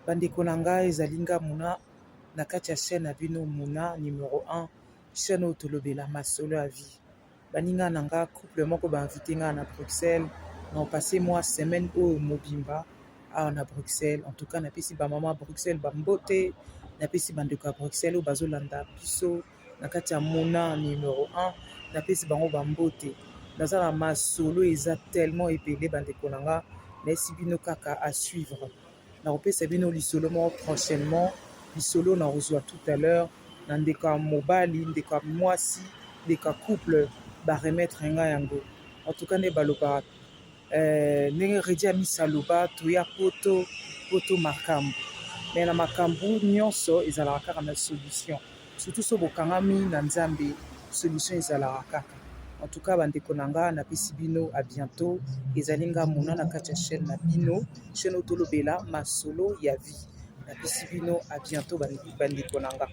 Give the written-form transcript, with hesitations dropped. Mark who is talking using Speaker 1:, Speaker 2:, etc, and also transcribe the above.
Speaker 1: Bandeko na ngai, ezali nga Muna na kati ya chaîne na bino Muna numero 1, chaîne oyo tolobela masolo ya vie. Baninga na nga couple moko ba invite nga na Bruxelles, na passe mwa semaine oyo mobimba awa na Bruxelles. En tout cas, napesi ba mama Bruxelles ba mbote, napesi bandeko ya Bruxelles oyo bazolanda biso na kati ya Muna numero 1, napesi bango ba mbote. Naza na masolo eza tellement ebele bandeko na nga, nayesi bino kaka à suivre. Nakopesa bino lisolo moko prochainement, lisolo nakozwa tout à l'heure na ndeko ya mobali, ndeko ya mwasi, ndeko ya couple ba remettre nga yango. En tout cas nde balobaka eh, ndenge Reddy Amisi aloba toya poto poto makambo mais na makambo nyonso ezalaka kaka na solution, surtout so bokangami na Nzambe, solution ezalaka kaka. En tout cas bandeko na nga, napesi bino à bientôt. Ezali nga Mona na kati ya chaîne na bino, chaîne oyo tolobela masolo ya vie. Napesi bino à bientôt bandeko na nga.